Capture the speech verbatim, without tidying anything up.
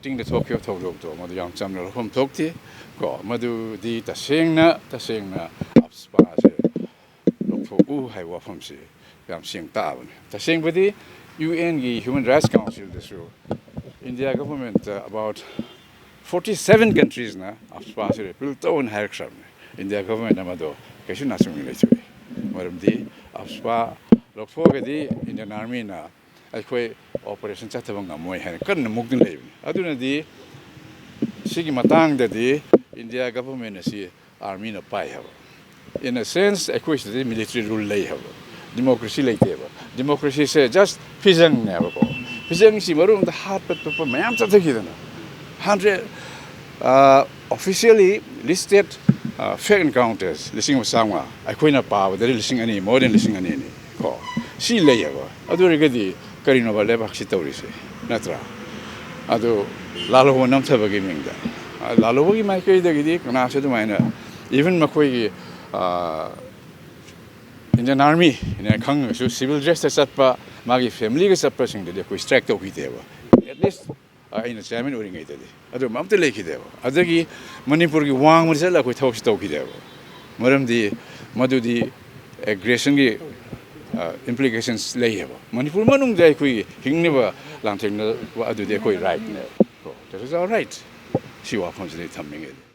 ꯆꯤꯡꯗ ꯊꯣꯛꯈꯤꯕ ꯊꯧꯗꯣꯛꯇꯣ ꯃꯗꯨ ꯌꯥꯝ ꯆꯝꯅ ꯂꯧꯐꯝ ꯊꯣꯛꯇꯦ꯫ ꯀꯣ, ꯃꯗꯨꯗꯤ ꯇꯁꯦꯡꯅ, ꯇꯁꯦꯡꯅ ꯑꯞꯁꯄꯥꯁꯦ ꯂꯧꯊꯣꯛꯎ ꯍꯥꯏꯕ ꯋꯥꯐꯝꯁꯤ ꯌꯥꯝ ꯁꯦꯡ ꯇꯥꯕꯅꯤ꯫ ꯇꯁꯦꯡꯕꯗꯤ UN ꯒꯤ Human Rights Council ꯗꯁꯨ India government about forty seven countries ꯅ ꯑꯞꯁꯄꯥꯁꯤ repeal ꯇꯧꯅ ꯍꯥꯏꯔꯛꯈ꯭ꯔꯕꯅꯤ꯫ India government ꯅ ꯃꯗꯨ ꯀꯩꯁꯨ ꯅꯥꯆꯨꯡꯅ ꯂꯩꯊꯣꯛꯏ꯫ ꯃꯔꯝꯗꯤ ꯑꯞꯁꯄꯥ ꯂꯧꯊꯣꯛꯑꯒꯗꯤ Indian Army ꯅ ꯑꯩꯈꯣꯏ operation ꯆꯠꯊꯕ ꯉꯝꯃꯣꯏ ꯍꯥꯏꯅ ꯀꯟꯅ ꯃꯨꯛꯇꯨꯅ ꯂꯩꯕꯅꯤ꯫ ꯑꯗꯨꯅꯗꯤ ꯁꯤꯒꯤ ꯃꯇꯥꯡꯗꯗꯤ India government ꯑꯁꯤ army ꯅ ꯄꯥꯏ ꯍꯥꯏꯕ꯫ In a sense, ꯑꯩꯈꯣꯏ ꯁꯤꯗꯗꯤ military rule ꯂꯩ ꯍꯥꯏꯕ, democracy ꯂꯩꯇꯦꯕ꯫ Democracy ꯁꯦ just ꯐꯤꯖꯪꯅꯦꯕꯀꯣ꯫ ꯐꯤꯖꯪꯁꯤ ꯃꯔꯣꯝꯗ ꯍꯥꯠꯄ ꯇꯨꯞꯄ ꯃꯌꯥꯝ ꯆꯠꯊꯈꯤꯗꯅ, hundred officially listed fact encounters ꯂꯤꯁꯤꯡ ꯑꯃ ꯆꯥꯝꯃꯉꯥ, ꯑꯩꯈꯣꯏꯅ ꯄꯥꯕꯗꯗꯤ ꯂꯤꯁꯤꯡ ꯑꯅꯤ, more than ꯂꯤꯁꯤꯡ ꯑꯅꯤꯅꯤ꯫ ꯀꯣ, ꯁꯤ ꯂꯩꯌꯦꯕ꯫ ꯑꯗꯨ ꯑꯣꯏꯔꯒꯗꯤ ꯀꯔꯤꯅꯣꯕ ꯂꯩꯕꯥꯛꯁꯤ ꯇꯧꯔꯤꯁꯦ, ꯅꯠꯇ꯭ꯔꯥ? ꯑꯗꯨ ꯂꯥꯜꯍꯧꯕ ꯅꯝꯊꯕꯒꯤ ꯃꯤꯡꯗ, ꯂꯥꯜꯍꯧꯕꯒꯤ ꯃꯥꯏꯀꯩꯗꯒꯤꯗꯤ ꯀꯅꯥꯁꯨ ꯑꯗꯨꯃꯥꯏꯅ, even ꯃꯈꯣꯏꯒꯤ Indian Army ꯅꯦ ꯈꯪꯉꯒꯁꯨ civil dress ꯇ ꯆꯠꯄ, ꯃꯥꯒꯤ family ꯒ ꯆꯠꯄꯁꯤꯡꯗꯗꯤ ꯑꯩꯈꯣꯏ strike ꯇꯧꯈꯤꯗꯦꯕ꯫ At least ꯑꯩꯅ chairman ꯑꯣꯏꯔꯤꯉꯩꯗꯗꯤ ꯑꯗꯨꯝꯕ ꯑꯝꯇ ꯂꯩꯈꯤꯗꯦꯕ꯫ ꯑꯗꯒꯤ ꯃꯅꯤꯄꯨꯔꯒꯤ ꯋꯥꯡꯃꯗ ꯆꯠꯂꯒ ꯑꯩꯈꯣꯏ ꯊꯕꯛꯁꯤ ꯇꯧꯈꯤꯗꯦꯕ꯫ ꯃꯔꯝꯗꯤ ꯃꯗꯨꯗꯤ aggression ꯒꯤ implications ꯂꯩꯌꯦꯕ꯫ ꯃꯅꯤꯄꯨꯔ ꯃꯅꯨꯡꯗ ꯑꯩꯈꯣꯏꯒꯤ ꯍꯤꯡꯅꯕ ꯂꯥꯟꯊꯦꯡꯅꯕ ꯑꯗꯨꯗꯤ ꯑꯩꯈꯣꯏ right ꯅꯦꯕ꯫ That is our right꯫ ꯁꯤ ꯋꯥꯐꯝꯁꯤꯗ ꯑꯩ ꯊꯝꯅꯤꯡꯉꯦ꯫